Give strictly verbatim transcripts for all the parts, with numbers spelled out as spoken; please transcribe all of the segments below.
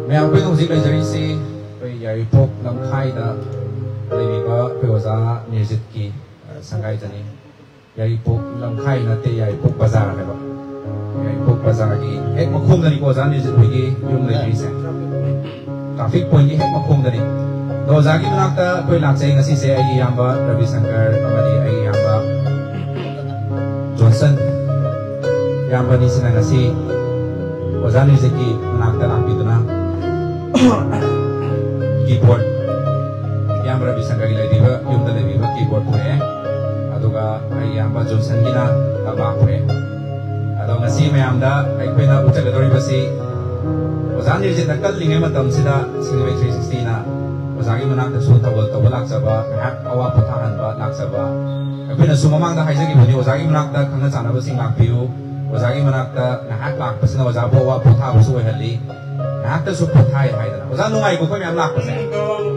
ꯃꯌꯥꯝ, ꯑꯩꯈꯣꯏꯅ ꯍꯧꯖꯤꯛ ꯂꯩꯖꯔꯤꯁꯤ ꯑꯩꯈꯣꯏ ꯌꯥꯏꯔꯤꯄꯣꯛ ꯂꯝꯈꯥꯏꯗ ꯂꯩꯔꯤꯕ ꯑꯩꯈꯣꯏ ꯑꯣꯖꯥ ꯅꯤꯔꯖꯤꯠꯀꯤ, ꯑ, ꯁꯪꯒꯥꯏꯗꯅꯤ꯫ ꯌꯥꯏꯔꯤꯄꯣꯛ ꯂꯝꯈꯥꯏ ꯅꯠꯇꯦ, ꯌꯥꯏꯔꯤꯄꯣꯛ ꯕꯖꯥꯔ ꯍꯥꯏꯕ꯫ ꯌꯥꯏꯔꯤꯄꯣꯛ ꯕꯖꯥꯔꯒꯤ ꯍꯦꯛ ꯃꯈꯣꯡꯗꯅꯤꯀꯣ ꯑꯣꯖꯥ ꯅꯤꯔꯖꯤꯠ ꯍꯣꯏꯒꯤ ꯌꯨꯝ ꯂꯩꯕꯤꯔꯤꯁꯦ꯫ ꯇ꯭ꯔꯥꯐꯤꯛ ꯄꯣꯏꯟꯒꯤ ꯍꯦꯛ ꯃꯈꯣꯡꯗꯅꯤ꯫ ꯑꯗꯣ ꯑꯣꯖꯥꯒꯤ ꯃꯅꯥꯛꯇ ꯑꯩꯈꯣꯏ ꯂꯥꯛꯆꯩ ꯉꯁꯤꯁꯦ, ꯑꯩꯒꯤ ꯏꯌꯥꯝꯕ ꯔꯕꯤ ꯁꯪꯀꯔ ꯑꯃꯗꯤ ꯑꯩꯒꯤ ꯏꯌꯥꯝꯕ ꯖꯣꯟꯁꯟ꯫ ꯏꯌꯥꯝꯕ ꯑꯅꯤꯁꯤꯅ ꯉꯁꯤ ꯑꯣꯖꯥ ꯅꯤꯔꯖꯤꯠꯀꯤ ꯃꯅꯥꯛꯇ ꯂꯥꯛꯄꯤꯗꯨꯅ ꯀꯤꯕꯣꯔꯗ, ꯏꯌꯥꯝꯕ ꯔꯕꯤ ꯁꯪꯀꯔꯒꯤ ꯂꯩꯕꯤꯕ, ꯌꯨꯝꯗ ꯂꯩꯕꯤꯕ ꯀꯤꯕꯣꯔꯗ ꯄꯨꯔꯛꯑꯦ꯫ ꯑꯗꯨꯒ ꯑꯩ ꯏꯌꯥꯝꯕ ꯖꯣꯟꯁꯟꯒꯤꯅ ꯇꯕ꯭ꯂꯥ ꯄꯨꯔꯛꯑꯦ꯫ ꯑꯗꯣ ꯉꯁꯤ ꯃꯌꯥꯝꯗ ꯑꯩꯈꯣꯏꯅ ꯎꯠꯆꯒꯗꯧꯔꯤꯕꯁꯤ, ꯑꯣꯖꯥ ꯅꯤꯔꯖꯤꯠꯅ ꯀꯜꯂꯤꯉꯩ ꯃꯇꯝꯁꯤꯗ ꯁꯤꯡꯖꯃꯩ ꯊ꯭ꯔꯤ ꯁꯤꯛꯁꯇꯤꯅ ꯑꯣꯖꯥꯒꯤ ꯃꯅꯥꯛꯇꯁꯨ ꯊꯧꯒꯜ ꯇꯧꯕ ꯂꯥꯛꯆꯕ, ꯉꯥꯏꯍꯥꯛ ꯑꯋꯥ ꯄꯣꯊꯥꯍꯟꯕ ꯂꯥꯛꯆꯕ꯫ ꯑꯩꯈꯣꯏꯅꯁꯨ ꯃꯃꯥꯡꯗ ꯍꯥꯏꯖꯈꯤꯕꯅꯤ, ꯑꯣꯖꯥꯒꯤ ꯃꯅꯥꯛꯇ ꯈꯪꯅ ꯆꯥꯟꯅꯕꯁꯤꯡ ꯂꯥꯛꯄꯤꯌꯨ, ꯑꯣꯖꯥꯒꯤ ꯃꯅꯥꯛꯇ ꯉꯥꯏꯍꯥꯛ ꯂꯥꯛꯄꯁꯤꯅ ꯑꯣꯖꯥꯕꯨ ꯑꯋꯥ ꯄꯣꯊꯥꯕꯁꯨ ꯑꯣꯏꯍꯜꯂꯤ, ꯉꯥꯏꯍꯥꯛꯇꯁꯨ ꯄꯣꯊꯥꯏ ꯍꯥꯏꯗꯅ꯫ ꯑꯣꯖꯥ ꯅꯨꯡꯉꯥꯏꯀꯣ ꯑꯩꯈꯣꯏ ꯃꯌꯥꯝ ꯂꯥꯛꯄꯁꯦ?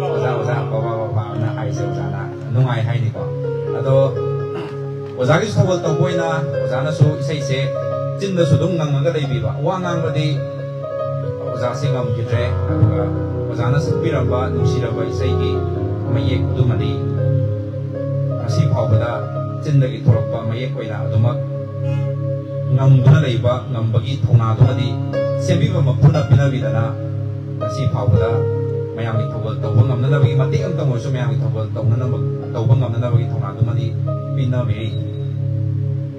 ꯑꯣꯖꯥ, ꯑꯣꯖꯥ, ꯕꯕꯥ, ꯕꯕꯥꯅ ꯍꯥꯏꯁꯦ ꯑꯣꯖꯥꯅ ꯅꯨꯡꯉꯥꯏ ꯍꯥꯏꯅꯤꯀꯣ꯫ ꯑꯗꯣ ꯑꯣꯖꯥꯒꯤꯁꯨ ꯊꯧꯒꯜ ꯇꯧꯕ ꯑꯣꯏꯅ ꯑꯣꯖꯥꯅꯁꯨ ꯏꯁꯩꯁꯦ ꯆꯤꯟꯗꯁꯨ ꯑꯗꯨꯝ ꯉꯪꯉꯒ ꯂꯩꯕꯤꯕ, ꯋꯥ ꯉꯥꯡꯕꯗꯤ ꯑꯣꯖꯥꯁꯦ ꯉꯝꯈꯤꯗ꯭ꯔꯦ꯫ ꯑꯗꯨꯒ ꯑꯣꯖꯥꯅ ꯁꯛꯄꯤꯔꯝꯕ ꯅꯨꯡꯁꯤꯔꯕ ꯏꯁꯩꯒꯤ ꯃꯌꯦꯛ ꯑꯗꯨꯃꯗꯤ ꯉꯁꯤ ꯐꯥꯎꯕꯗ ꯆꯤꯟꯗꯒꯤ ꯊꯣꯔꯛꯄ ꯃꯌꯦꯛ ꯑꯣꯏꯅ ꯑꯗꯨꯃꯛ ꯉꯝꯗꯨꯅ ꯂꯩꯕ ꯉꯝꯕꯒꯤ ꯊꯧꯅꯥꯗꯨꯃꯗꯤ ꯁꯦꯝꯕꯤꯕ ꯃꯄꯨꯅ ꯄꯤꯅꯕꯤꯗꯅ ꯉꯁꯤ ꯐꯥꯎꯕꯗ ꯃꯌꯥꯝꯒꯤ ꯊꯧꯒꯜ ꯇꯧꯕ ꯉꯝꯅꯅꯕꯒꯤ, ꯃꯇꯦꯛ ꯑꯃꯇꯪ ꯑꯣꯏꯔꯁꯨ ꯃꯌꯥꯝꯒꯤ ꯊꯧꯒꯜ ꯇꯧꯅꯅꯕ, ꯇꯧꯕ ꯉꯝꯅꯅꯕꯒꯤ ꯊꯧꯅꯥꯗꯨꯃꯗꯤ ꯄꯤꯅꯕꯤꯔꯤ꯫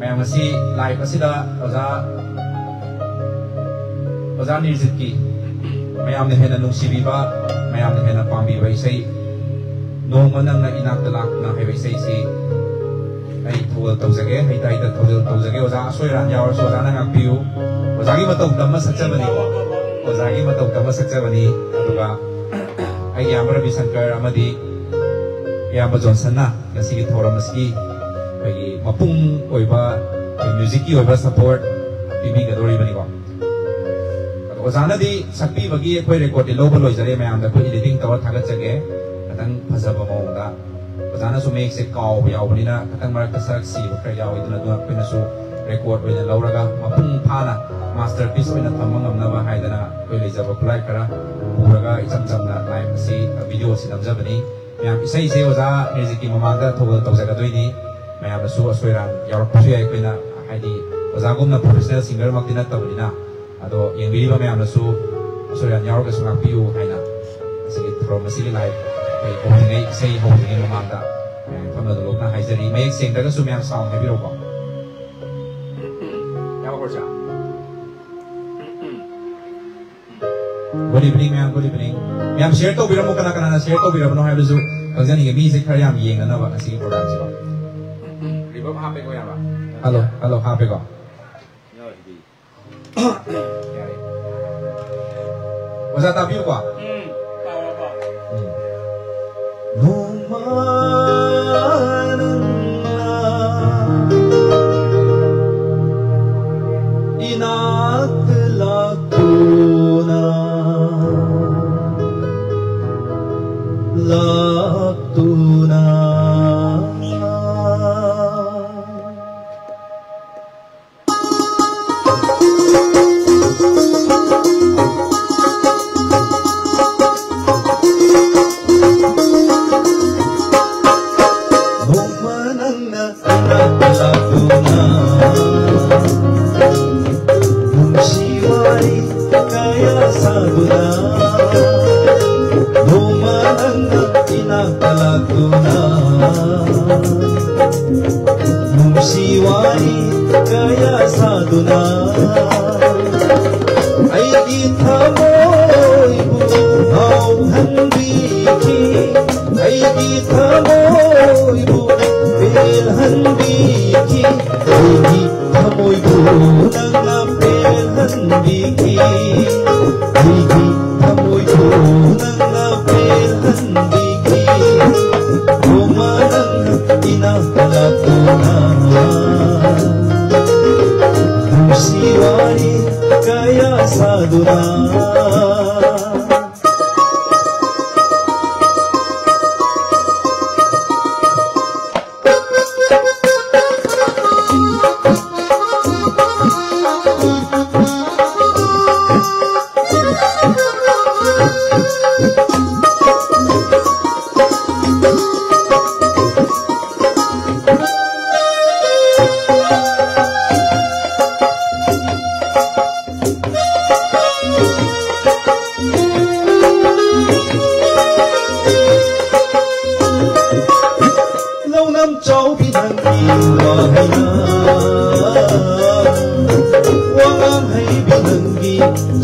ꯃꯌꯥꯝ ꯉꯁꯤ live ꯑꯁꯤꯗ ꯑꯣꯖꯥ, ꯑꯣꯖꯥ ꯅꯤꯔꯖꯤꯠꯀꯤ ꯃꯌꯥꯝꯅ ꯍꯦꯟꯅ ꯅꯨꯡꯁꯤꯕꯤꯕ, ꯃꯌꯥꯝꯅ ꯍꯦꯟꯅ ꯄꯥꯝꯕꯤꯕ ꯏꯁꯩ ꯅꯣꯡꯃ ꯅꯪꯅ ꯏꯅꯥꯛꯇ ꯂꯥꯛꯇꯨꯅ ꯍꯥꯏꯕ ꯏꯁꯩꯁꯤ ꯑꯩ ꯊꯧꯒꯜ ꯇꯧꯖꯒꯦ, ꯍꯩꯇꯥꯏꯇ ꯊꯧꯒꯜ ꯇꯧꯖꯒꯦ꯫ ꯑꯣꯖꯥ ꯑꯁꯣꯏ ꯑꯔꯥꯟ ꯌꯥꯎꯔꯁꯨ ꯑꯣꯖꯥꯅ ꯉꯥꯛꯄꯤꯌꯨ꯫ ꯑꯣꯖꯥꯒꯤ ꯃꯇꯧ ꯇꯝꯃ ꯁꯛꯆꯕꯅꯤꯀꯣ, ꯑꯣꯖꯥꯒꯤ ꯃꯇꯧ ꯇꯝꯃ ꯁꯛꯆꯕꯅꯤ꯫ ꯑꯗꯨꯒ ꯑꯩꯒꯤ ꯏꯌꯥꯝꯕ ꯔꯕꯤ ꯁꯪꯀꯔ ꯑꯃꯗꯤ ꯏꯌꯥꯝꯕ ꯖꯣꯟꯁꯟꯅ ꯉꯁꯤꯒꯤ ꯊꯧꯔꯝ ꯑꯁꯤꯒꯤ ꯑꯩꯈꯣꯏꯒꯤ ꯃꯄꯨꯡ ꯑꯣꯏꯕ ꯑꯩꯈꯣꯏ musicꯀꯤ ꯑꯣꯏꯕ support ꯄꯤꯕꯤꯒꯗꯧꯔꯤꯕꯅꯤꯀꯣ꯫ ꯑꯗꯣ ꯑꯣꯖꯥꯅꯗꯤ ꯁꯛꯄꯤꯕꯒꯤ ꯑꯩꯈꯣꯏ recordꯗꯤ ꯂꯧꯕ ꯂꯣꯏꯖꯔꯦ, ꯃꯌꯥꯝꯗ ꯑꯩꯈꯣꯏ editing ꯇꯧꯔ ꯊꯥꯒꯠꯆꯒꯦ꯫ ꯈꯤꯇꯪ ꯐꯖꯕ ꯃꯑꯣꯡꯗ ꯑꯣꯖꯥꯅꯁꯨ ꯃꯌꯦꯛꯁꯦ ꯀꯥꯎꯕ ꯌꯥꯎꯕꯅꯤꯅ ꯈꯤꯇꯪ ꯃꯔꯛꯇ ꯁꯔꯛ ꯁꯤꯕ ꯈꯔ ꯌꯥꯎꯋꯤ, ꯑꯗꯨꯅ ꯑꯗꯨ ꯑꯩꯈꯣꯏꯅꯁꯨ record ꯑꯣꯏꯅ ꯂꯧꯔꯒ ꯃꯄꯨꯡ ꯐꯥꯅ ꯃꯥꯁꯇꯔ ꯄꯤꯁ ꯑꯣꯏꯅ ꯊꯝꯕ ꯉꯝꯅꯕ ꯍꯥꯏꯗꯅ ꯑꯩꯈꯣꯏ ꯂꯩꯖꯕ ꯈꯨꯠꯂꯥꯏ ꯈꯔ ꯄꯨꯔꯒ ꯏꯆꯝ ꯆꯝꯅ ꯂꯥꯏꯞ ꯑꯁꯤ, ꯚꯤꯗꯤꯑꯣ ꯑꯁꯤ ꯅꯝꯖꯕꯅꯤ꯫ ꯃꯌꯥꯝ, ꯏꯁꯩꯁꯦ ꯑꯣꯖꯥ ꯃ꯭ꯌꯨꯖꯤꯛꯀꯤ ꯃꯃꯥꯡꯗ ꯊꯧꯒꯜ ꯇꯧꯖꯒꯗꯣꯏꯅꯤ꯫ ꯃꯌꯥꯝꯅꯁꯨ ꯑꯁꯣꯏ ꯑꯔꯥꯟ ꯌꯥꯎꯔꯛꯄꯁꯨ ꯌꯥꯏ, ꯑꯩꯈꯣꯏꯅ ꯍꯥꯏꯗꯤ ꯑꯣꯖꯥꯒꯨꯝꯅ ꯄ꯭ꯔꯣꯐꯦꯁꯅꯦꯜ ꯁꯤꯡꯒꯔꯃꯛꯇꯤ ꯅꯠꯇꯕꯅꯤꯅ꯫ ꯑꯗꯣ ꯌꯦꯡꯕꯤꯔꯤꯕ ꯃꯌꯥꯝꯅꯁꯨ ꯑꯁꯣꯏ ꯑꯔꯥꯟ ꯌꯥꯎꯔꯒꯁꯨ ꯉꯥꯛꯄꯤꯌꯨ ꯍꯥꯏꯅ ꯉꯁꯤꯒꯤ ꯊꯧꯔꯝ ꯑꯁꯤꯒꯤ ꯂꯥꯏꯞ ꯑꯩꯈꯣꯏ ꯍꯧꯗ꯭ꯔꯤꯉꯩ, ꯏꯁꯩ ꯍꯧꯗ꯭ꯔꯤꯉꯩ ꯃꯃꯥꯡꯗ ꯃꯌꯥꯝ ꯏꯐꯝꯗ ꯂꯣꯛꯅ ꯍꯥꯏꯖꯔꯤ꯫ ꯃꯌꯦꯛ ꯁꯦꯡꯗ꯭ꯔꯒꯁꯨ ꯃꯌꯥꯝ ꯁꯥꯎꯟ ꯍꯥꯏꯕꯤꯔꯛꯎꯀꯣ꯫ ꯌꯥꯎꯈ꯭ꯔꯁꯦ꯫ Good evening, ꯃꯌꯥꯝ, good evening꯫ ꯃꯌꯥꯝ ꯁꯤꯌꯔ ꯇꯧꯕꯤꯔꯝꯃꯣ, ꯀꯅꯥ ꯀꯅꯥꯅ ꯁꯤꯌꯔ ꯇꯧꯕꯤꯔꯕꯅꯣ ꯍꯥꯏꯕꯗꯨꯁꯨ ꯈꯪꯖꯅꯤꯡꯉꯦ꯫ ꯃꯤꯁꯦ ꯈꯔ ꯌꯥꯝ ꯌꯦꯡꯅꯅꯕ ꯉꯁꯤꯒꯤ ꯄ꯭ꯔꯣꯒ꯭ꯔꯥꯝꯁꯤꯀꯣ꯫ ꯔꯤꯚꯔꯕ ꯍꯥꯞꯄꯦꯀꯣ, ꯏꯌꯥꯝꯕ? ꯍꯜꯂꯣ, ꯍꯜꯂꯣ, ꯍꯥꯞꯄꯦꯀꯣ? ꯌꯥꯔꯦ꯫ ꯑꯣꯖꯥ, ꯇꯥꯕꯤꯌꯨꯀꯣ꯫ ꯎꯝ, ꯇꯥꯎꯑꯣ, ꯇꯥꯎꯑꯣ꯫ ꯎꯝ꯫ ꯅꯣꯡꯃ ꯅꯪꯅ ꯏꯅꯥꯛꯇ ꯂꯥꯛꯇꯨꯅ, ꯂꯥꯛꯇꯨꯅ꯫ ꯅꯣꯡꯃ ꯅꯪꯅ ꯏꯅꯥꯛꯇ ꯂꯥꯛꯇꯨꯅ, ꯅꯨꯡꯁꯤ ꯋꯥꯔꯤ ꯀꯌꯥ ꯁꯥꯗꯨꯅ, ꯅꯣꯡꯃ ꯅꯪꯅ ꯏꯅꯥꯛꯇ ꯂꯥꯛꯇꯨꯅ, ꯅꯨꯡꯁꯤ ꯋꯥꯔꯤ ꯀꯌꯥ ꯁꯥꯗꯨꯅ, ꯑꯩꯒꯤ ꯊꯃꯣꯏꯕꯨ ꯉꯥꯎꯍꯟꯕꯤꯈꯤ, ꯑꯩꯒꯤ ꯊꯃꯣꯏꯕꯨ ꯄꯦꯜꯍꯟꯕꯤꯈꯤ, ꯑꯩꯒꯤ ꯊꯃꯣꯏꯕꯨ ꯅꯪꯅ ꯄꯦꯜꯍꯟꯕꯤꯈꯤ, ꯑꯩꯒꯤ ꯊꯃꯣꯏꯕꯨ ꯅꯪꯅ ꯄꯦꯜꯍꯟꯕꯤꯈꯤ꯫ ꯅꯣꯡꯃ ꯅꯪꯅ ꯏꯅꯥꯛꯇ ꯂꯥꯛꯇꯨꯅ, ꯅꯨꯡꯁꯤ ꯋꯥꯔꯤ ꯀꯌꯥ ꯁꯥꯗꯨꯅ꯫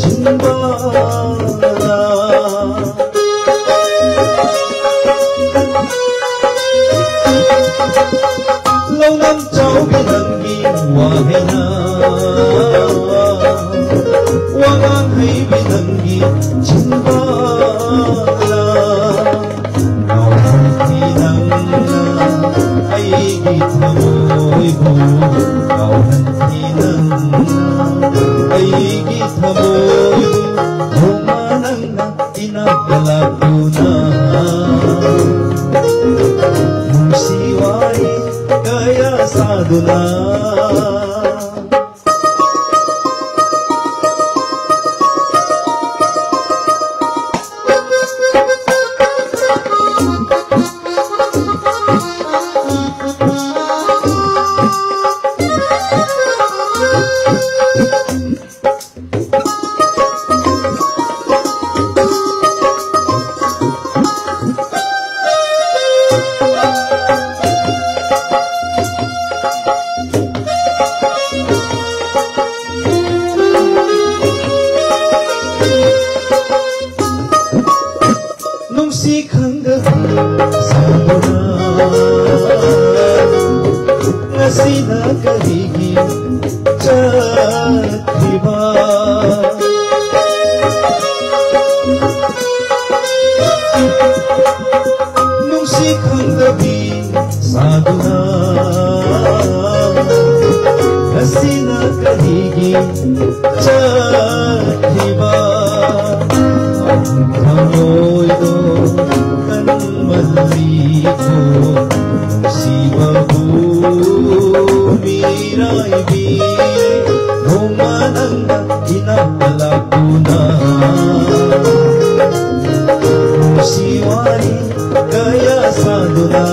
ꯆꯤꯟꯕꯥꯂꯥ꯫ ꯂꯧꯅꯝ ꯆꯥꯎꯕꯤ ꯅꯪꯒꯤ ꯋꯥꯍꯩꯅ, ꯋꯥꯉꯥꯡ ꯍꯩꯕꯤ ꯅꯪꯒꯤ ꯆꯤꯟꯕꯥꯂꯥ꯫ ꯉꯥꯎꯍꯟꯈꯤ ꯅꯪꯅ ꯑꯩꯒꯤ ꯊꯃꯣꯏꯕꯨ, ꯉꯥꯎꯍꯟꯈꯤ ꯅꯪꯅ ꯑꯩꯒꯤ ꯊꯃꯣꯏꯕꯨ꯫ ꯅꯣꯡꯃ ꯅꯪꯅ ꯏꯅꯥꯛꯇ ꯂꯥꯛꯇꯨꯅ ꯅꯨꯡꯁꯤ ꯋꯥꯔꯤ ꯀꯌꯥ ꯁꯥꯗꯨꯅ꯫ ꯅꯨꯡꯁꯤ ꯈꯪꯗꯕꯤ ꯁꯥꯗꯨꯅ ꯉꯁꯤꯅ ꯀꯔꯤꯒꯤ ꯆꯠꯈꯤꯕ? ꯅꯨꯡꯁꯤ ꯈꯪꯗꯕꯤ ꯁꯥꯗꯨꯅ ꯉꯁꯤꯅ ꯀꯔꯤꯒꯤ ꯆꯠꯈꯤꯕ? ꯊꯃꯣꯏꯗꯣ ꯀꯟꯃꯜꯂꯤꯀꯣ ꯅꯨꯡꯁꯤꯕꯕꯨ ꯃꯤꯔꯥꯏꯕꯤ꯫ ꯅꯣꯡꯃ ꯅꯪꯅ ꯏꯅꯥꯛꯇ ꯂꯥꯛꯇꯨꯅ ꯅꯨꯡꯁꯤ ꯋꯥꯔꯤ ꯀꯌꯥ ꯁꯥꯗꯨꯅ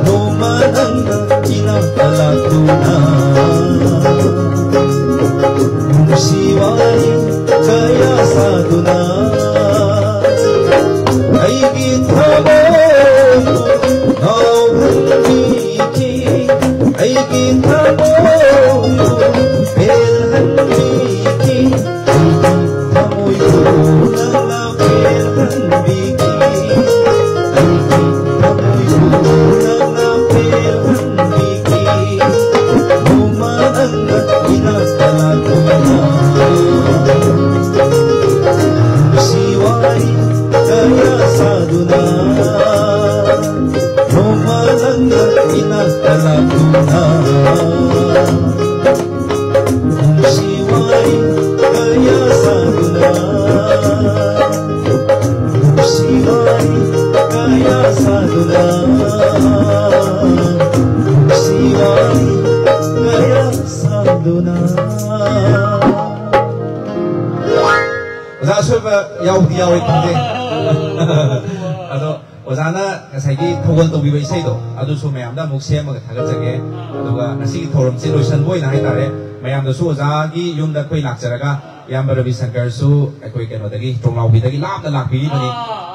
ꯅꯣꯡꯃ ꯅꯪꯅ ꯏꯅꯥꯛꯇ ꯂꯥꯛꯇꯨꯅ ꯅꯨꯡꯁꯤ ꯋꯥꯔꯤ ꯀꯌꯥ ꯁꯥꯗꯨꯅ ꯑꯩꯒꯤ ꯊꯃꯣꯏꯕꯨ ꯉꯥꯎꯍꯟꯕꯤꯈꯤ, ꯑꯩꯒꯤ ꯊꯃꯣꯏꯕꯨ ꯄꯦꯜꯍꯟꯕꯤ꯫ ꯑꯁꯣꯏꯕ ꯌꯥꯎꯗꯤ ꯌꯥꯎꯋꯦ ꯈꯪꯖꯩ꯫ ꯑꯗꯣ ꯑꯣꯖꯥꯅ ꯉꯁꯥꯏꯒꯤ ꯊꯧꯒꯜ ꯇꯧꯕꯤꯕ ꯏꯁꯩꯗꯣ, ꯑꯗꯨꯁꯨ ꯃꯌꯥꯝꯗ ꯑꯃꯨꯛ ꯁꯦꯝꯃꯒ ꯊꯥꯒꯠꯆꯒꯦ꯫ ꯑꯗꯨꯒ ꯉꯁꯤꯒꯤ ꯊꯧꯔꯝꯁꯤ ꯂꯣꯏꯁꯟꯕ ꯑꯣꯏꯅ ꯍꯥꯏꯇꯥꯔꯦ, ꯃꯌꯥꯝꯗꯁꯨ ꯑꯣꯖꯥꯒꯤ ꯌꯨꯝꯗ ꯑꯩꯈꯣꯏ ꯂꯥꯛꯆꯔꯒ, ꯏꯌꯥꯝꯕ ꯔꯕꯤ ꯁꯪꯀꯔꯁꯨ ꯑꯩꯈꯣꯏ ꯀꯩꯅꯣꯗꯒꯤ, ꯇꯣꯡꯂꯥꯎꯕꯤꯗꯒꯤ ꯂꯥꯞꯅ ꯂꯥꯛꯄꯤꯔꯤꯕꯅꯤ꯫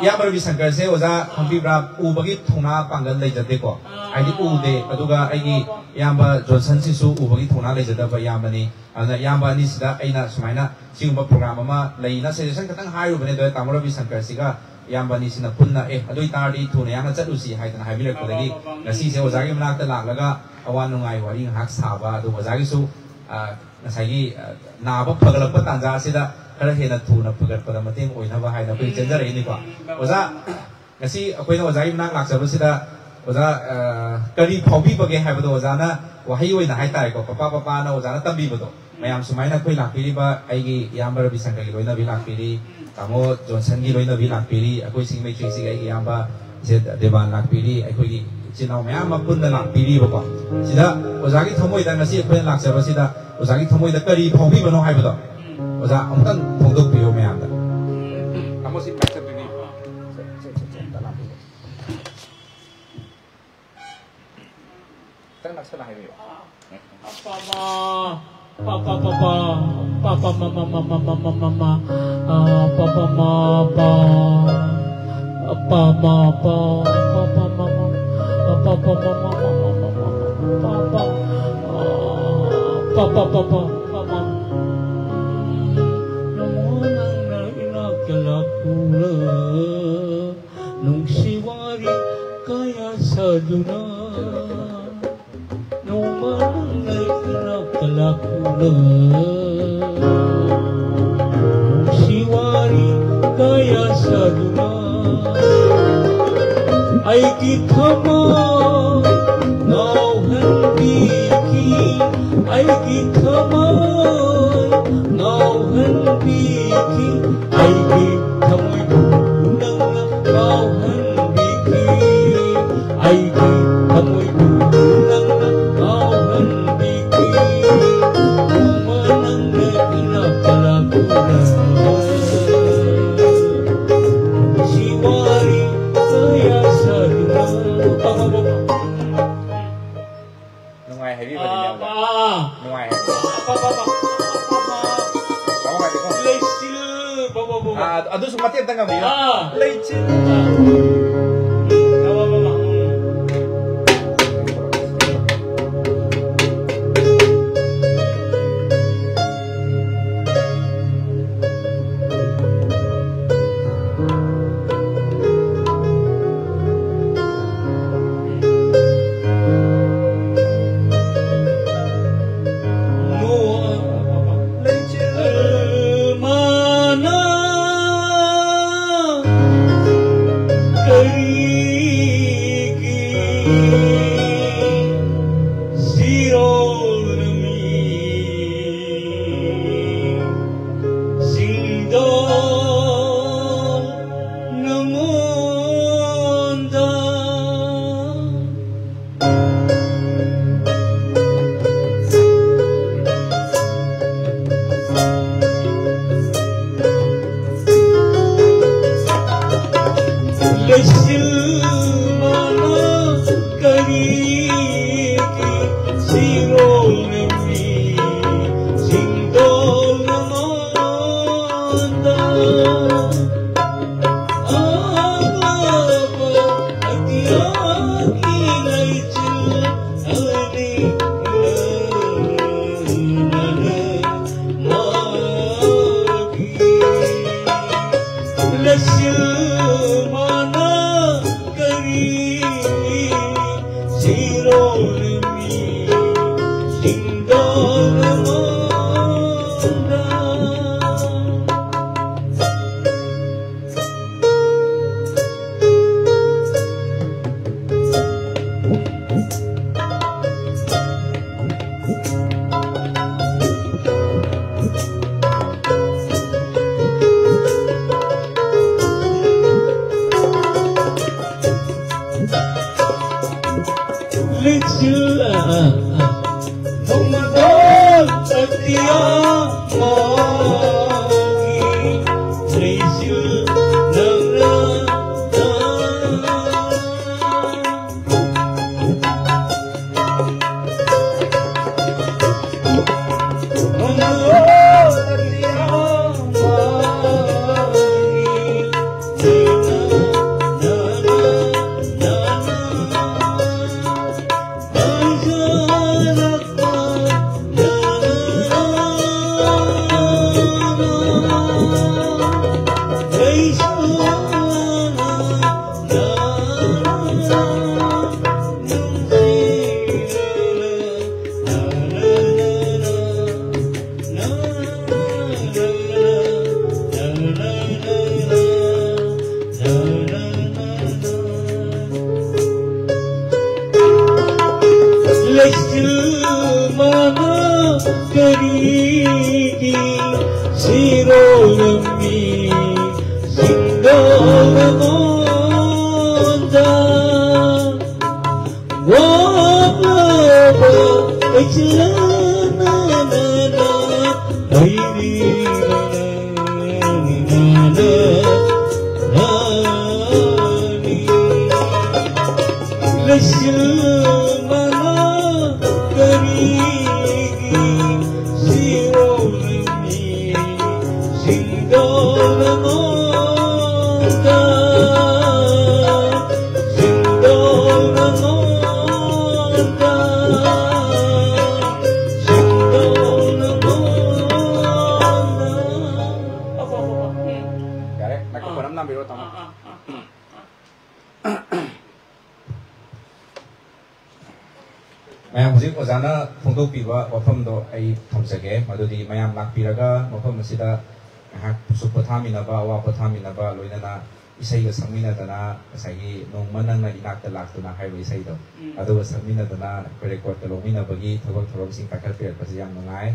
ꯏꯌꯥꯝꯕ ꯔꯕꯤ ꯁꯪꯀꯔꯁꯦ ꯑꯣꯖꯥ ꯈꯪꯕꯤꯕ꯭ꯔꯥ? ꯎꯕꯒꯤ ꯊꯧꯅꯥ ꯄꯥꯡꯒꯜ ꯂꯩꯖꯗꯦꯀꯣ, ꯍꯥꯏꯗꯤ ꯎꯗꯦ꯫ ꯑꯗꯨꯒ ꯑꯩꯒꯤ ꯏꯌꯥꯝꯕ ꯖꯣꯟꯁꯟꯁꯤꯁꯨ ꯎꯕꯒꯤ ꯊꯧꯅꯥ ꯂꯩꯖꯗꯕ ꯏꯌꯥꯝꯕꯅꯤ꯫ ꯑꯗꯨꯅ ꯏꯌꯥꯝꯕ ꯑꯅꯤꯁꯤꯗ ꯑꯩꯅ ꯁꯨꯃꯥꯏꯅ ꯁꯤꯒꯨꯝꯕ ꯄ꯭ꯔꯣꯒ꯭ꯔꯥꯝ ꯑꯃ ꯂꯩꯅ ꯁꯖꯦꯁꯟ ꯈꯛꯇꯪ ꯍꯥꯏꯔꯨꯕꯅꯦ꯫ ꯑꯗꯣ ꯇꯥꯃꯣ ꯔꯕꯤ ꯁꯪꯀꯔꯁꯤꯒ ꯏꯌꯥꯝꯕ ꯑꯅꯤꯁꯤꯅ ꯄꯨꯟꯅ, "ꯑꯦ, ꯑꯗꯨ ꯑꯣꯏꯇꯥꯔꯗꯤ ꯊꯨꯅ ꯌꯥꯡꯅ ꯆꯠꯂꯨꯁꯤ" ꯍꯥꯏꯗꯅ ꯍꯥꯏꯕꯤꯔꯛꯄꯗꯒꯤ ꯉꯁꯤꯁꯦ ꯑꯣꯖꯥꯒꯤ ꯃꯅꯥꯛꯇ ꯂꯥꯛꯂꯒ ꯑꯋꯥ ꯅꯨꯡꯉꯥꯏ ꯋꯥꯔꯤ ꯉꯥꯏꯍꯥꯛ ꯁꯥꯕ, ꯑꯗꯨ ꯑꯣꯖꯥꯒꯤꯁꯨ, ꯑ, ꯉꯁꯥꯏꯒꯤ, ꯑ, ꯅꯥꯕ ꯐꯒꯠꯂꯛꯄ ꯇꯥꯟꯖꯥ ꯑꯁꯤꯗ ꯈꯔ ꯍꯦꯟꯅ ꯊꯨꯅ ꯐꯒꯠꯄꯗ ꯃꯇꯦꯡ ꯑꯣꯏꯅꯕ ꯍꯥꯏꯅ ꯑꯩꯈꯣꯏ ꯆꯦꯟꯖꯔꯛꯏꯅꯤꯀꯣ꯫ ꯑꯣꯖꯥ, ꯉꯁꯤ ꯑꯩꯈꯣꯏꯅ ꯑꯣꯖꯥꯒꯤ ꯃꯅꯥꯛ ꯂꯥꯛꯆꯕꯁꯤꯗ, ꯑꯣꯖꯥ, ꯑ, ꯀꯔꯤ ꯐꯥꯎꯕꯤꯕꯒꯦ ꯍꯥꯏꯕꯗꯣ ꯑꯣꯖꯥꯅ ꯋꯥꯍꯩ ꯑꯣꯏꯅ ꯍꯥꯏꯇꯥꯔꯦꯀꯣ, ꯄꯄꯥ ꯄꯄꯥꯅ ꯑꯣꯖꯥꯅ ꯇꯝꯕꯤꯕꯗꯣ, ꯃꯌꯥꯝ ꯁꯨꯃꯥꯏꯅ ꯑꯩꯈꯣꯏ ꯂꯥꯛꯄꯤꯔꯤꯕ ꯑꯩꯒꯤ ꯏꯌꯥꯝꯕ ꯔꯕꯤ ꯁꯪꯀꯔꯒꯤ ꯂꯣꯏꯅꯕꯤ ꯂꯥꯛꯄꯤꯔꯤ, ꯇꯥꯃꯣ ꯖꯣꯟꯁꯟꯒꯤ ꯂꯣꯏꯅꯕꯤ ꯂꯥꯛꯄꯤꯔꯤ, ꯑꯩꯈꯣꯏ ꯁꯤꯡ ꯃꯩꯇ꯭ꯔꯤꯁꯤꯒꯤ ꯑꯩꯒꯤ ꯏꯌꯥꯝꯕ ꯁꯦ ꯗꯦꯕꯥꯟ ꯂꯥꯛꯄꯤꯔꯤ, ꯑꯩꯈꯣꯏꯒꯤ ꯏꯆꯤꯜ ꯏꯅꯥꯎ ꯃꯌꯥꯝ ꯑꯃ ꯄꯨꯟꯅ ꯂꯥꯛꯄꯤꯔꯤꯕꯀꯣ꯫ ꯁꯤꯗ ꯑꯣꯖꯥꯒꯤ ꯊꯃꯣꯏꯗ ꯉꯁꯤ ꯑꯩꯈꯣꯏꯅ ꯂꯥꯛꯆꯕꯁꯤꯗ ꯑꯣꯖꯥꯒꯤ ꯊꯃꯣꯏꯗ ꯀꯔꯤ ꯐꯥꯎꯕꯤꯕꯅꯣ ꯍꯥꯏꯕꯗꯣ ꯑꯣꯖꯥ ꯑꯃꯨꯛꯇꯪ ꯐꯣꯡꯗꯣꯛꯄꯤꯌꯨ ꯃꯌꯥꯝꯗ꯫ ꯇꯥꯃꯣ ꯁꯤ ꯃꯥꯏꯛꯇ ꯄꯤꯕꯤꯌꯨ꯫ ꯈꯤꯇꯪ ꯅꯛꯁꯜꯂ ꯍꯥꯏꯕꯤꯌꯨ꯫ ꯄꯥꯄꯥ ꯃꯥ, ꯄꯥꯄꯥ ꯄꯥꯄꯥ, ꯄꯥꯄꯥ ꯃꯥ ꯃꯥ ꯃꯥ ꯃꯥ ꯃꯥ ꯃꯥ ꯃꯥ, ꯑꯥ, ꯄꯥꯄꯥ ꯃꯥ ꯄꯥ, ꯄꯥ ꯃꯥ ꯄꯥ, ꯄꯥꯄꯥ ꯃꯥ ꯃꯥ, ꯄꯥꯄꯥ ꯃꯥ ꯃꯥ ꯃꯥ ꯃꯥ ꯃꯥ ꯃꯥ, ꯄꯥꯄꯥ, ꯑꯥ, ꯄꯥꯄꯥ ꯄꯥꯄꯥ, ꯄꯥꯄꯥ꯫ ꯅꯃꯣ ꯅꯪꯅ ꯏꯅꯥꯛꯇ ꯂꯥꯛꯄꯤꯔ, ꯅꯨꯡꯁꯤ ꯋꯥꯔꯤ ꯀꯌꯥ ꯁꯥꯗꯨꯅ, ꯅꯣꯡꯃ ꯅꯪꯅ ꯏꯅꯥꯛꯇ ꯂꯥꯛꯇꯨꯅ, ꯅꯨꯡꯁꯤ ꯋꯥꯔꯤ ꯀꯌꯥ ꯁꯥꯗꯨꯅ, ꯑꯩꯒꯤ ꯊꯃꯣꯏ ꯉꯥꯎꯍꯟꯕꯤꯈꯤ, ꯑꯩꯒꯤ ꯊꯃꯣꯏ ꯉꯥꯎꯍꯟꯕꯤꯈꯤ, ꯑꯩꯒꯤ ꯊꯃꯣꯏꯕꯨ ꯅꯪꯅ ꯉꯥꯎꯍꯟꯕꯤꯈꯤ, ꯑꯩꯒꯤ ꯊꯃꯣꯏꯕꯨ ꯅꯪꯅ ꯉꯥꯎꯍꯟꯕꯤꯈꯤ꯫ ꯅꯣꯡꯃ ꯅꯪꯅ ꯏꯅꯥꯛꯇ ꯂꯥꯛꯇꯨꯅ, ꯑꯗꯨ, ꯑꯗꯨꯁꯨ ꯃꯇꯦꯛ ꯑꯝꯇ ꯉꯪꯕꯤꯌꯨ꯫ ꯑꯥ꯫ ꯂꯩꯆꯤꯜ꯫ ꯁꯤꯔꯣ ꯂꯝꯕꯤ ꯁꯤꯡꯗꯣ ꯅꯉꯣꯟꯗ ꯋꯥꯕ ꯂꯩꯆꯤꯜꯅ ꯅꯅꯥ ꯂꯩꯔꯤꯕ ꯅꯪꯅ ꯅꯥꯅꯤ꯫ ꯂꯩꯆꯤꯜ ꯃꯅꯥ ꯀꯔꯤꯒꯤ ꯁꯤꯔꯣ ꯂꯝꯕꯤ ꯁꯤꯡꯗꯣ ꯅꯉꯣꯟꯗ ꯁꯤꯡꯗꯣ ꯅꯉꯣꯟꯗ ꯁꯤꯡꯗꯣ ꯅꯉꯣꯟꯗ꯫ ꯌꯥꯔꯦ, ꯃꯥꯏꯀ꯭ꯔꯣꯐꯣꯟ ꯑꯃ ꯅꯝꯕꯤꯔꯣ, ꯇꯥꯃꯣ꯫ ꯃꯌꯥꯝ, ꯍꯧꯖꯤꯛ ꯑꯣꯖꯥꯅ ꯐꯣꯡꯗꯣꯛꯄꯤꯕ ꯋꯥꯐꯝꯗꯣ ꯑꯩ ꯊꯝꯖꯒꯦ꯫ ꯃꯗꯨꯗꯤ ꯃꯌꯥꯝ ꯂꯥꯛꯄꯤꯔꯒ ꯃꯐꯝ ꯑꯁꯤꯗ ꯉꯥꯏꯍꯥꯛ ꯁꯨꯛ ꯄꯣꯊꯥꯃꯤꯟꯅꯕ, ꯑꯋꯥ ꯄꯣꯊꯥꯃꯤꯟꯅꯕ, ꯂꯣꯏꯅꯅ ꯏꯁꯩꯒ ꯁꯛꯃꯤꯟꯅꯗꯅ, ꯉꯁꯥꯏꯒꯤ "ꯅꯣꯡꯃ ꯅꯪꯅ ꯏꯅꯥꯛꯇ ꯂꯥꯛꯇꯨꯅ" ꯍꯥꯏꯕ ꯏꯁꯩꯗꯣ, ꯎꯝ꯫ ꯑꯗꯨꯒ ꯁꯛꯃꯤꯟꯅꯗꯅ ꯑꯩꯈꯣꯏ ꯔꯦꯀꯣꯔꯗꯇ ꯂꯧꯃꯤꯟꯅꯕꯒꯤ ꯊꯕꯛ ꯊꯧꯔꯝꯁꯤꯡ ꯄꯥꯏꯈꯠꯄꯤꯔꯛꯄꯁꯦ ꯌꯥꯝ ꯅꯨꯡꯉꯥꯏ꯫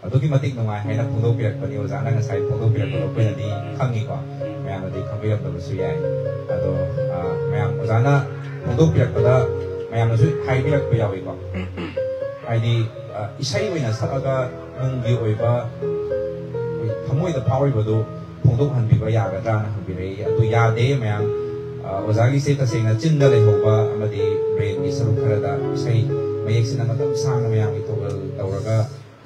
ꯑꯗꯨꯛꯀꯤ ꯃꯇꯤꯛ ꯅꯨꯡꯉꯥꯏ ꯍꯥꯏꯅ ꯐꯣꯡꯗꯣꯛꯄꯤꯔꯛꯄꯅꯤ꯫ ꯑꯣꯖꯥꯅ ꯉꯁꯥꯏ ꯐꯣꯡꯗꯣꯛꯄꯤꯔꯛꯄꯗꯣ ꯑꯩꯈꯣꯏꯅꯗꯤ ꯈꯪꯉꯤꯀꯣ, ꯃꯌꯥꯝꯅꯗꯤ ꯈꯪꯕꯤꯔꯝꯗꯕꯁꯨ ꯌꯥꯏ꯫ ꯑꯗꯣ, ꯑ, ꯃꯌꯥꯝ ꯑꯣꯖꯥꯅ ꯐꯣꯡꯗꯣꯛꯄꯤꯔꯛꯄꯗ ꯃꯌꯥꯝꯅꯁꯨ ꯍꯥꯏꯕꯤꯔꯛꯄ ꯌꯥꯎꯏꯀꯣ, ꯍꯥꯏꯗꯤ, ꯑ, ꯏꯁꯩ ꯑꯣꯏꯅ ꯁꯛꯑꯒ ꯅꯨꯡꯒꯤ ꯑꯣꯏꯕ ꯑꯩꯈꯣꯏ ꯊꯃꯣꯏꯗ ꯐꯥꯎꯔꯤꯕꯗꯨ ꯐꯣꯡꯗꯣꯛꯍꯟꯕꯤꯕ ꯌꯥꯒꯗ꯭ꯔꯥꯅ ꯍꯪꯕꯤꯔꯛꯏ꯫ ꯑꯗꯨ ꯌꯥꯗꯦ ꯃꯌꯥꯝ꯫ ꯑ, ꯑꯣꯖꯥꯒꯤꯁꯦ ꯇꯁꯦꯡꯅ ꯆꯤꯟꯗ ꯂꯩꯍꯧꯕ ꯑꯃꯗꯤ ꯕ꯭ꯔꯦꯟꯒꯤ ꯁꯔꯨꯛ ꯈꯔꯗ ꯏꯁꯩ ꯃꯌꯦꯛꯁꯤꯅ ꯃꯇꯝ ꯁꯥꯡꯅ ꯃꯌꯥꯝꯒꯤ ꯊꯧꯒꯜ ꯇꯧꯔꯒ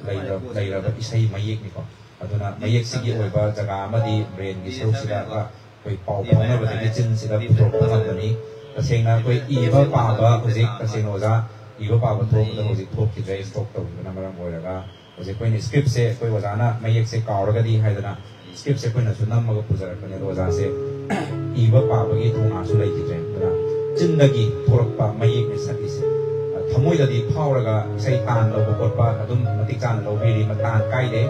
ꯂꯩꯔ-, ꯂꯩꯔꯕ ꯏꯁꯩ ꯃꯌꯦꯛꯅꯤꯀꯣ꯫ ꯑꯗꯨꯅ ꯃꯌꯦꯛꯁꯤꯒꯤ ꯑꯣꯏꯕ ꯖꯒꯥ ꯑꯃꯗꯤ ꯕ꯭ꯔꯦꯟꯒꯤ ꯁꯔꯨꯛꯁꯤꯗ ꯑꯩꯈꯣꯏ ꯄꯥꯎ ꯐꯥꯎꯅꯕꯗꯒꯤ ꯆꯤꯟꯁꯤꯗ ꯄꯨꯊꯣꯛꯄ ꯉꯝꯕꯅꯤ꯫ ꯇꯁꯦꯡꯅ ꯑꯩꯈꯣꯏ ꯏꯕ ꯄꯥꯕ ꯍꯧꯖꯤꯛ, ꯇꯁꯦꯡꯅ ꯑꯣꯖꯥ, ꯏꯕ ꯄꯥꯕ ꯊꯣꯛꯄꯗ ꯍꯧꯖꯤꯛ ꯊꯣꯛꯈꯤꯗ꯭ꯔꯦ, ꯁ꯭ꯇꯣꯛ ꯇꯧꯈꯤꯕꯅ ꯃꯔꯝ ꯑꯣꯏꯔꯒ꯫ ꯍꯧꯖꯤꯛ ꯑꯩꯈꯣꯏꯅ ꯁ꯭ꯀ꯭ꯔꯤꯞꯁꯦ, ꯑꯩꯈꯣꯏ ꯑꯣꯖꯥꯅ ꯃꯌꯦꯛꯁꯦ ꯀꯥꯎꯔꯒꯗꯤ ꯍꯥꯏꯗꯅ ꯁ꯭ꯀ꯭ꯔꯤꯞꯁꯦ ꯑꯩꯈꯣꯏꯅꯁꯨ ꯅꯝꯃꯒ ꯄꯨꯖꯔꯛꯄꯅꯦ, ꯑꯗꯣ ꯑꯣꯖꯥꯁꯦ ꯏꯕ ꯄꯥꯕꯒꯤ ꯊꯧꯅꯥꯁꯨ ꯂꯩꯈꯤꯗ꯭ꯔꯦ꯫ ꯑꯗꯨꯅ ꯆꯤꯟꯗꯒꯤ ꯊꯣꯛꯂꯛꯄ ꯃꯌꯦꯛꯅ ꯁꯛꯏꯁꯦ꯫ ꯑ, ꯊꯃꯣꯏꯗꯗꯤ ꯐꯥꯎꯔꯒ ꯏꯁꯩ ꯇꯥꯟ ꯂꯧꯕ ꯈꯣꯠꯄ ꯑꯗꯨꯝ ꯃꯇꯤꯛ ꯆꯥꯅ ꯂꯧꯕꯤꯔꯤ, ꯃꯇꯥꯡ ꯀꯥꯏꯗꯦ꯫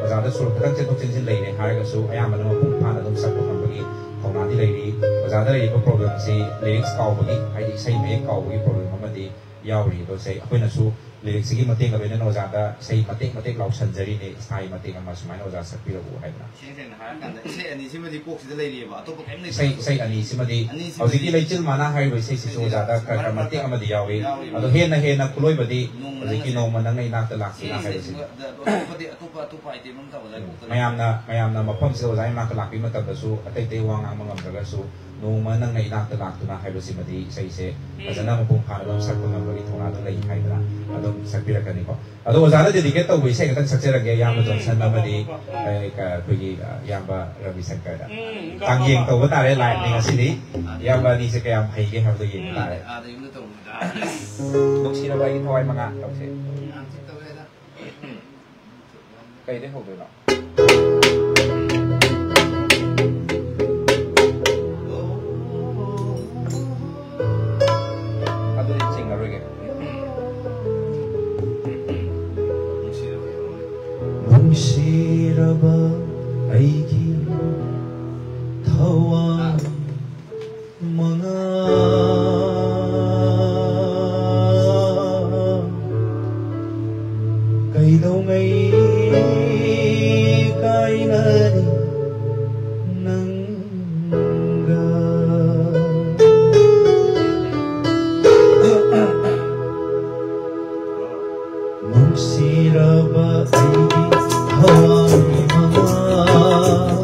ꯑꯣꯖꯥꯗ ꯁꯨꯔ ꯈꯤꯇꯪ ꯆꯦꯟꯊꯣꯛ ꯆꯦꯟꯁꯤꯟ ꯂꯩꯔꯦ ꯍꯥꯏꯔꯒꯁꯨ ꯑꯌꯥꯝꯕꯅ ꯃꯄꯨꯡ ꯐꯥꯅ ꯑꯗꯨꯝ ꯁꯛꯄ ꯉꯝꯕꯒꯤ ꯊꯧꯅꯥꯗꯤ ꯂꯩꯔꯤ꯫ ꯑꯣꯖꯥꯗ ꯂꯩꯔꯤꯕ ꯄ꯭ꯔꯣꯕ꯭ꯂꯦꯝꯁꯤ ꯂꯤꯔꯤꯛꯁ ꯀꯥꯎꯕꯒꯤ, ꯍꯥꯏꯗꯤ ꯏꯁꯩ ꯃꯌꯦꯛ ꯀꯥꯎꯕꯒꯤ ꯄ꯭ꯔꯣꯕ꯭ꯂꯦꯝ ꯑꯃꯗꯤ ꯌꯥꯎꯔꯤ꯫ ꯑꯗꯣ ꯁꯤ ꯑꯩꯈꯣꯏꯅꯁꯨ ꯂꯤꯔꯤꯛꯁꯤꯒꯤ ꯃꯇꯦꯡꯒ ꯂꯣꯏꯅꯅ ꯑꯣꯖꯥꯗ ꯏꯁꯩ ꯃꯇꯦꯛ ꯃꯇꯦꯛ ꯂꯥꯎꯁꯟꯖꯔꯤꯅꯦ, ꯏꯁꯥꯒꯤ ꯃꯇꯦꯛ ꯑꯃ ꯁꯨꯃꯥꯏꯅ ꯑꯣꯖꯥ ꯁꯛꯄꯤꯔꯛꯎ ꯍꯥꯏꯗꯅ꯫ ꯏꯁꯦꯡ ꯁꯦꯡꯅ ꯍꯥꯏꯔꯀꯥꯟꯗ ꯏꯁꯩ ꯑꯅꯤꯁꯤꯃꯗꯤ ꯀꯣꯛꯁꯤꯗ ꯂꯩꯔꯤꯑꯕ, ꯑꯇꯣꯞꯄ ꯀꯔꯤꯝ ꯂꯩꯇꯦ꯫ ꯏꯁꯩ, ꯏꯁꯩ ꯑꯅꯤꯁꯤꯃꯗꯤ ꯑꯅꯤꯁꯤꯃꯗꯤ ꯍꯧꯖꯤꯛꯀꯤ ꯂꯩꯆꯤꯜ ꯃꯅꯥ ꯍꯥꯏꯔꯤꯕ ꯏꯁꯩꯁꯤꯁꯨ ꯂꯩꯆꯤꯜ ꯑꯣꯖꯥꯗ ꯈꯔ ꯈꯔ ꯃꯔꯛ ꯃꯇꯦꯛ ꯃꯔꯛꯇ ꯑꯃꯗꯤ ꯌꯥꯎꯏ꯫ ꯌꯥꯎꯔꯤꯕ꯫ ꯑꯗꯣ ꯍꯦꯟꯅ ꯍꯦꯟꯅ ꯈꯨꯂꯣꯏꯕꯗꯤ ꯅꯣꯡꯃ ꯍꯧꯖꯤꯛꯀꯤ ꯅꯪꯅ ꯅꯣꯡꯃ ꯅꯪꯅ ꯏꯅꯥꯛꯇ ꯂꯥꯛꯇꯨꯅ ꯁꯤ ꯍꯥꯏꯕꯁꯤꯅꯤ꯫ ꯏꯁꯩꯁꯤꯒ ꯑꯇꯣꯞꯄꯗꯤ, ꯑꯇꯣꯞꯄ, ꯑꯇꯣꯞꯄ item ꯑꯃ ꯇꯧꯕꯗ ꯎꯝ꯫ ꯀꯣꯛꯇ ꯃꯌꯥꯝꯅ, ꯃꯌꯥꯝꯅ ꯃꯐꯝꯁꯤꯗ ꯑꯣꯖꯥꯒꯤ ꯃꯅꯥꯛꯇ ꯂꯥꯛꯄꯒꯤ ꯃꯇꯝꯗꯁꯨ ꯑꯇꯩ ꯑꯇꯩ ꯋꯥ ꯉꯥꯡꯕ ꯉꯝꯗ꯭ꯔꯒꯁꯨ ꯅꯣꯡꯃ ꯅꯪꯅ ꯏꯅꯥꯛꯇ ꯂꯥꯛꯇꯨꯅ ꯍꯥꯏꯕꯁꯤꯃꯗꯤ ꯏꯁꯩꯁꯦ ꯎꯝ꯫ ꯐꯖꯅ ꯃꯄꯨꯡ ꯐꯥꯅ ꯑꯗꯨꯝ ꯁꯛꯄ ꯉꯝꯕꯒꯤ ꯊꯧꯅꯥꯗꯨ ꯂꯩ ꯍꯥꯏꯗꯅ ꯑꯗꯨꯝ ꯁꯛꯄꯤꯔꯛꯀꯅꯤꯀꯣ꯫ ꯑꯗꯣ ꯑꯣꯖꯥꯅ dedicate ꯇꯧꯕ ꯏꯁꯩ ꯈꯛꯇꯪ ꯁꯛꯆꯔꯒꯦ, ꯏꯌꯥꯝꯕ ꯎꯝ꯫ ꯖꯣꯟꯁꯟ ꯑꯃꯗꯤ, ꯑꯦ, ꯀ-, ꯑꯩꯈꯣꯏꯒꯤ, ꯑ, ꯏꯌꯥꯝꯕ ꯔꯕꯤꯁꯪꯀꯔꯗ꯫ ꯎꯝ, ꯀꯥꯡꯖꯦꯡ ꯀꯥꯡꯖꯦꯡ꯫ ꯇꯧꯕ ꯇꯥꯔꯦ live ꯅꯤ ꯉꯁꯤꯗꯤ꯫ ꯏꯌꯥꯝꯕ ꯑꯅꯤꯁꯦ ꯀꯌꯥꯝ ꯍꯩꯒꯦ ꯍꯥꯏꯕꯗꯣ ꯌꯦꯡꯕ ꯎꯝ꯫ ꯇꯥꯔꯦ꯫ ꯑꯥꯗ ꯌꯨꯝꯗ ꯇꯧꯕꯅꯤꯗ꯫ ꯅꯨꯡꯁꯤꯔꯕ ꯑꯩꯒꯤ ꯊꯋꯥꯏ ꯃꯉꯥ ꯇꯧꯁꯦ꯫ ꯌꯥꯝ ꯊꯤ ꯇꯧꯋꯦꯗ꯫ ꯀꯩꯗꯩ ꯍꯧꯗꯣꯏꯅꯣ? ꯑꯗꯨꯗꯤ ꯆꯤꯡꯉꯔꯣꯏꯒꯦ꯫ ꯅꯨꯡꯁꯤꯔꯕ ꯑꯩꯒꯤ ꯊꯋꯥꯏ ꯃꯉꯥ ꯀꯩꯗꯧꯉꯩ ꯀꯥꯏꯅꯅꯤ ꯅꯪꯒ? ꯅꯨꯡꯁꯤꯔꯕ ꯑꯩꯒꯤ ꯊꯋꯥꯏ ꯃꯉꯥ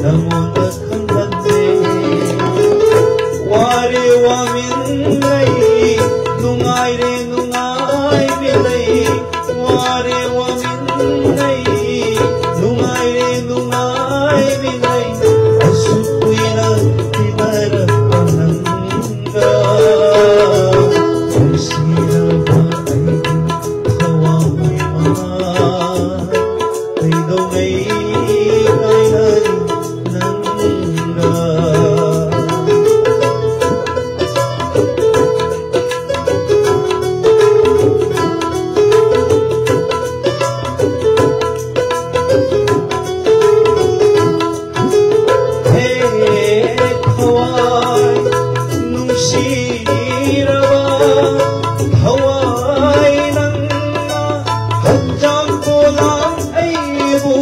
ꯅꯪꯉꯣꯟꯗ ꯈꯪꯍꯟꯗꯦ꯫ ꯋꯥꯔꯦ ꯋꯥꯃꯤꯟꯅꯩ, ꯅꯨꯡꯉꯥꯏꯔꯦ ꯅꯨꯡꯉꯥꯏꯃꯤꯟꯅꯩ, ꯋꯥꯔꯦ ꯋꯥꯃꯤꯟꯅꯩ, ꯅꯨꯡꯉꯥꯏꯔꯦ ꯅꯨꯡꯉꯥꯏꯃꯤꯟꯅꯩ꯫ ꯑꯁꯨꯛ ꯀꯨꯏꯅ ꯇꯤꯟꯅꯔꯛꯄ ꯅꯪꯒ, ꯅꯨꯡꯁꯤꯔꯕ ꯑꯩꯒꯤ ꯊꯋꯥꯏ ꯃꯉꯥ꯫ ꯀꯩꯗꯧꯉꯩ ꯀꯥꯏꯅꯅꯤ ꯅꯪꯒ? ꯍꯦ ꯊꯋꯥꯏ, ꯅꯨꯡꯁꯤꯔꯕ ꯊꯋꯥꯏ ꯅꯪꯅ ꯍꯛꯆꯥꯡ ꯄꯣꯂꯥꯡ ꯑꯩꯕꯨ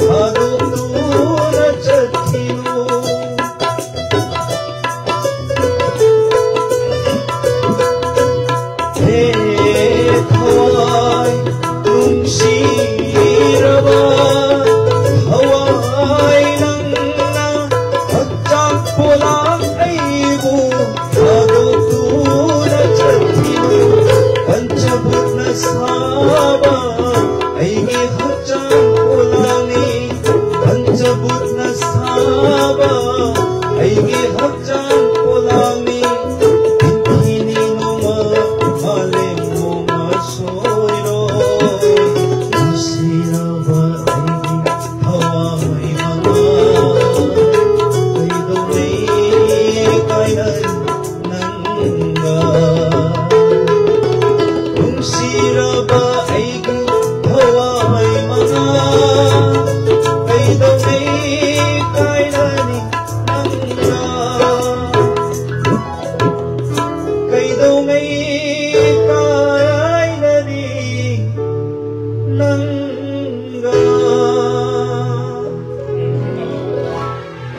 ꯊꯥꯗꯣꯛꯇꯨꯅ ꯆꯠꯈꯤꯅꯨ꯫ ꯍꯦ ꯊꯋꯥꯏ, ꯅꯨꯡꯁꯤꯔꯕ ꯊꯋꯥꯏ ꯅꯪꯅ ꯍꯛꯆꯥꯡ ꯄꯣꯂꯥꯡ ꯑꯩꯕꯨ ꯊꯥꯗꯣꯛꯇꯨꯅ ꯆꯠꯈꯤꯅꯨ꯫ ꯄꯟꯆꯚꯨꯠꯅ ꯁꯥꯕ ꯑꯩꯒꯤ ꯍꯛꯆꯥꯡ ꯄꯣꯂꯥꯡꯅꯤ, ꯄꯟꯆꯚꯨꯠꯅ ꯁꯥꯕ ꯑꯩꯒꯤ ꯍꯛꯆꯥꯡ ꯄꯣꯂꯥꯡꯅꯤ꯫ ꯄꯤꯟꯊꯤꯅꯤ ꯅꯣꯡꯃ ꯃꯥꯂꯦꯝ ꯅꯣꯡꯃ ꯁꯣꯏꯔꯣꯏ꯫ ꯅꯨꯡꯁꯤꯔꯕ ꯑꯩꯒꯤ ꯊꯋꯥꯏ ꯃꯉꯥ, ꯀꯩꯗꯧꯉꯩ ꯀꯥꯏꯅꯔꯤ ꯅꯪꯒ? ꯅꯨꯡꯁꯤꯔꯕ ꯑꯩꯒꯤ ꯊꯋꯥꯏ ꯃꯉꯥ, ꯀꯩꯗꯧꯉꯩ ꯀꯥꯏꯅꯅꯤ ꯅꯪꯒ? ꯀꯩꯗꯧꯉꯩ ꯀꯥꯏꯅꯅꯤ ꯅꯪꯒ?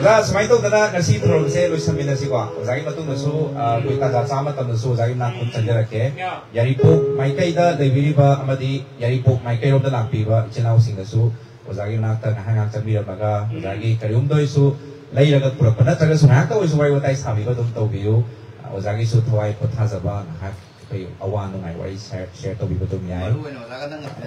ꯑꯣꯖꯥ, ꯁꯨꯃꯥꯏꯅ ꯇꯧꯗꯅ ꯉꯁꯤ ꯊꯧꯔꯝꯁꯦ ꯂꯣꯏꯁꯟꯃꯤꯟꯅꯁꯤꯀꯣ꯫ ꯑꯣꯖꯥꯒꯤ ꯃꯇꯨꯡꯗꯁꯨ, ꯑ, ꯑꯩꯈꯣꯏ ꯇꯥꯟꯖꯥ ꯆꯥꯕ ꯃꯇꯝꯗꯁꯨ ꯑꯣꯖꯥꯒꯤ ꯃꯅꯥꯛꯇ ꯑꯗꯨꯝ ꯆꯪꯖꯔꯛꯀꯦ꯫ ꯌꯥꯏꯔꯤꯄꯣꯛ ꯃꯥꯏꯀꯩꯗ ꯂꯩꯕꯤꯔꯤꯕ ꯑꯃꯗꯤ ꯌꯥꯏꯔꯤꯄꯣꯛ ꯃꯥꯏꯀꯩꯔꯣꯝꯗ ꯂꯥꯛꯄꯤꯕ ꯏꯆꯤꯜ ꯏꯅꯥꯎꯁꯤꯡꯗꯁꯨ ꯑꯣꯖꯥꯒꯤ ꯃꯅꯥꯛꯇ ꯉꯥꯏꯍꯥꯛ ꯉꯥꯏꯍꯥꯛ ꯆꯪꯕꯤꯔꯝꯃꯒ, ꯑꯣꯖꯥꯒꯤ ꯀꯔꯤꯒꯨꯝꯗ ꯑꯣꯏꯔꯁꯨ ꯂꯩꯔꯒ ꯄꯨꯔꯛꯄ ꯅꯠꯇ꯭ꯔꯒꯁꯨ ꯉꯥꯏꯍꯥꯛꯇ ꯑꯣꯏꯔꯁꯨ ꯋꯥꯔꯤ ꯋꯥꯇꯥꯏ ꯁꯥꯕꯤꯕ ꯑꯗꯨꯝ ꯇꯧꯕꯤꯌꯨ꯫ ꯑꯣꯖꯥꯒꯤꯁꯨ ꯊꯋꯥꯏ ꯄꯣꯊꯥꯖꯕ ꯉꯥꯏꯍꯥꯛ ꯑꯩꯈꯣꯏ ꯑꯋꯥ ꯅꯨꯡꯉꯥꯏ ꯋꯥꯔꯤ ꯁꯤꯌꯔ ꯇꯧꯕꯤꯕ ꯑꯗꯨꯝ ꯌꯥꯏ꯫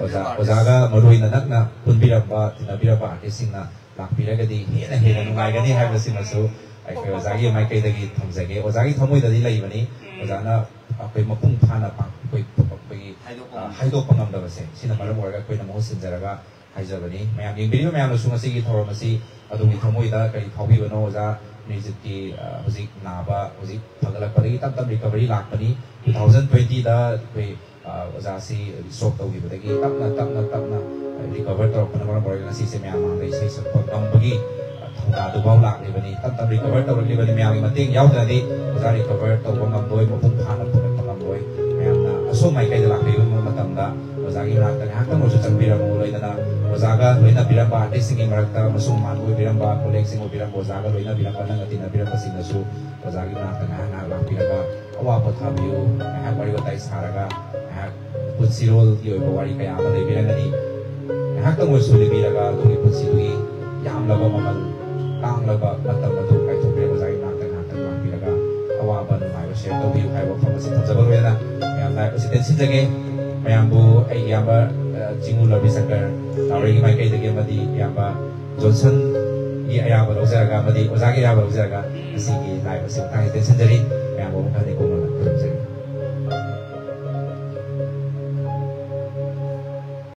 ꯑꯣꯖꯥ, ꯑꯣꯖꯥꯒ ꯃꯔꯨ ꯑꯣꯏꯅ ꯅꯛꯅ ꯄꯨꯟꯕꯤꯔꯝꯕ, ꯇꯤꯟꯅꯕꯤꯔꯝꯕ ꯑꯥꯔꯇꯤꯁꯁꯤꯡꯅ ꯂꯥꯛꯄꯤꯔꯒꯗꯤ ꯍꯦꯟꯅ ꯍꯦꯟꯅ ꯅꯨꯡꯉꯥꯏꯒꯅꯤ ꯍꯥꯏꯕꯁꯤꯃꯁꯨ ꯑꯩꯈꯣꯏ ꯑꯣꯖꯥꯒꯤ ꯃꯥꯏꯀꯩꯗꯒꯤ ꯊꯝꯖꯒꯦ꯫ ꯑꯣꯖꯥꯒꯤ ꯊꯃꯣꯏꯗꯗꯤ ꯂꯩꯕꯅꯤ꯫ ꯑꯣꯖꯥꯅ ꯑꯩꯈꯣꯏ ꯃꯄꯨꯡ ꯐꯥꯅ ꯄꯥꯡ-, ꯑꯩꯈꯣꯏ, ꯑꯩꯈꯣꯏꯒꯤ, ꯍꯥꯏꯗꯣꯛꯄ ꯑ, ꯉꯝꯗꯕ꯫ ꯍꯥꯏꯗꯣꯛꯄ ꯉꯝꯗꯕꯁꯦ, ꯁꯤꯅ ꯃꯔꯝ ꯑꯣꯏꯔꯒ ꯑꯩꯈꯣꯏꯅ ꯃꯍꯨꯠ ꯁꯤꯟꯖꯔꯒ ꯍꯥꯏꯖꯕꯅꯤ꯫ ꯃꯌꯥꯝ ꯌꯦꯡꯕꯤꯔꯤꯕ ꯃꯌꯥꯝꯅꯁꯨ ꯉꯁꯤꯒꯤ ꯊꯧꯔꯝ ꯑꯁꯤ ꯑꯗꯣꯝꯒꯤ ꯊꯃꯣꯏꯗ ꯀꯔꯤ ꯐꯥꯎꯕꯤꯕꯅꯣ? ꯑꯣꯖꯥ ꯃꯤꯔꯖꯤꯠꯀꯤ, ꯑ, ꯍꯧꯖꯤꯛ ꯅꯥꯕ, ꯍꯧꯖꯤꯛ ꯐꯒꯠꯂꯛꯄꯗꯒꯤ ꯇꯞ ꯇꯞ ꯔꯤꯀꯚꯔꯤ ꯂꯥꯛꯄꯅꯤ꯫ ꯇꯨ ꯊꯥꯎꯖꯟ ꯇ꯭ꯋꯦꯟꯇꯤꯗ ꯑꯩꯈꯣꯏ, ꯑ, ꯑꯣꯖꯥꯁꯤ ꯁ꯭ꯇ꯭ꯔꯣꯛ ꯇꯧꯈꯤꯕꯗꯒꯤ ꯇꯞꯅ, ꯇꯞꯅ, ꯇꯞꯅ ꯔꯤꯀꯚꯔ ꯇꯧꯔꯛꯄꯅ ꯃꯔꯝ ꯑꯣꯏꯔꯒ ꯉꯁꯤꯁꯦ ꯃꯌꯥꯝ ꯃꯥꯡꯗ ꯏꯁꯩ ꯁꯛꯄ ꯉꯝꯕꯒꯤ, ꯑ, ꯊꯧꯅꯥꯗꯨꯐꯥꯎ ꯂꯥꯛꯂꯤꯕꯅꯤ꯫ ꯇꯞ ꯇꯞ ꯔꯤꯀꯚꯔ ꯇꯧꯔꯛꯂꯤꯕꯅꯤ꯫ ꯃꯌꯥꯝꯒꯤ ꯃꯇꯦꯡ ꯌꯥꯎꯗ꯭ꯔꯗꯤ ꯑꯣꯖꯥ ꯔꯤꯀꯚꯔ ꯇꯧꯕ ꯉꯝꯂꯣꯏ, ꯃꯄꯨꯡ ꯐꯥꯅ ꯐꯒꯠꯄ ꯉꯝꯂꯣꯏ꯫ ꯃꯌꯥꯝꯅ ꯑꯁꯣꯝ ꯃꯥꯏꯀꯩꯗ ꯂꯥꯛꯄꯤꯕ ꯃꯇꯝꯗ ꯑꯣꯖꯥꯒꯤ ꯃꯅꯥꯛꯇ ꯉꯥꯏꯍꯥꯛꯇꯪ ꯑꯣꯏꯔꯁꯨ ꯆꯪꯕꯤꯔꯝꯃꯨ꯫ ꯂꯣꯏꯅꯅ ꯑꯣꯖꯥꯒ ꯂꯣꯏꯅꯕꯤꯔꯝꯕ, ꯑꯥꯔꯇꯤꯁꯁꯤꯡꯒꯤ ꯃꯔꯛꯇ ꯃꯁꯨꯡ ꯃꯥꯟꯕ ꯑꯣꯏꯕꯤꯔꯝꯕ, ꯀꯣꯂꯦꯖꯁꯤꯡ ꯑꯣꯏꯕꯤꯔꯝꯕ, ꯑꯣꯖꯥꯒ ꯂꯣꯏꯅꯕꯤꯔꯝꯕ, ꯅꯪꯅ ꯇꯤꯟꯅꯕꯤꯔꯝꯕꯁꯤꯡꯅꯁꯨ ꯑꯣꯖꯥꯒꯤ ꯃꯅꯥꯛꯇ ꯉꯥꯏꯍꯥꯛ ꯉꯥꯏꯍꯥꯛ ꯂꯥꯛꯄꯤꯔꯒ ꯑꯋꯥ ꯄꯣꯊꯥꯕꯤꯌꯨ꯫ ꯉꯥꯏꯍꯥꯛ ꯋꯥꯔꯤ ꯋꯥꯇꯥꯏ ꯁꯥꯔꯒ ꯉꯥꯏꯍꯥꯛ ꯄꯨꯟꯁꯤꯔꯣꯜꯒꯤ ꯑꯣꯏꯕ ꯋꯥꯔꯤ ꯀꯌꯥ ꯑꯃ ꯂꯩꯕꯤꯔꯝꯒꯅꯤ꯫ ꯉꯥꯏꯍꯥꯛꯇꯪ ꯑꯣꯏꯔꯁꯨ ꯂꯤꯕꯤꯔꯒ ꯑꯗꯣꯝꯒꯤ ꯄꯨꯟꯁꯤꯗꯨꯒꯤ ꯌꯥꯝꯂꯕ ꯃꯃꯜ ꯇꯥꯡꯂꯕ ꯃꯇꯝ ꯑꯗꯨ ꯀꯥꯏꯊꯣꯛꯄꯤꯔꯒ ꯑꯣꯖꯥꯒꯤ ꯃꯅꯥꯛꯇ ꯉꯥꯏꯍꯥꯛꯇꯪ ꯂꯥꯛꯄꯤꯔꯒ ꯑꯋꯥꯕ ꯅꯨꯡꯉꯥꯏꯕ ꯁꯤꯌꯔ ꯇꯧꯕꯤꯌꯨ ꯍꯥꯏꯕ ꯋꯥꯐꯝ ꯑꯁꯤ ꯊꯝꯖꯕ ꯂꯣꯏꯅꯅ ꯃꯌꯥꯝ ꯂꯥꯏ ꯑꯁꯤ ꯇꯦꯟꯁꯤꯟꯖꯒꯦ꯫ ꯃꯌꯥꯝꯕꯨ ꯑꯩꯒꯤ ꯏꯌꯥꯝꯕ, ꯑ, ꯆꯤꯡꯉꯨ ꯂꯕꯤ ꯁꯪꯀꯔ ꯇꯥꯎꯔꯩꯒꯤ ꯃꯥꯏꯀꯩꯗꯒꯤ ꯑꯃꯗꯤ ꯏꯌꯥꯝꯕ ꯖꯣꯟꯁꯟꯒꯤ ꯑꯌꯥꯕ ꯂꯧꯖꯔꯒ ꯑꯃꯗꯤ ꯑꯣꯖꯥꯒꯤ ꯑꯌꯥꯕ ꯂꯧꯖꯔꯒ ꯉꯁꯤꯒꯤ ꯂꯥꯏꯞ ꯑꯁꯤ ꯃꯇꯥꯡꯁꯤꯗ ꯇꯦꯟꯁꯤꯟꯖꯔꯤ꯫ ꯃꯌꯥꯝꯕꯨ ꯑꯃꯨꯛ ꯍꯟꯅ ꯏꯀꯣꯛ ꯃꯔꯛꯇ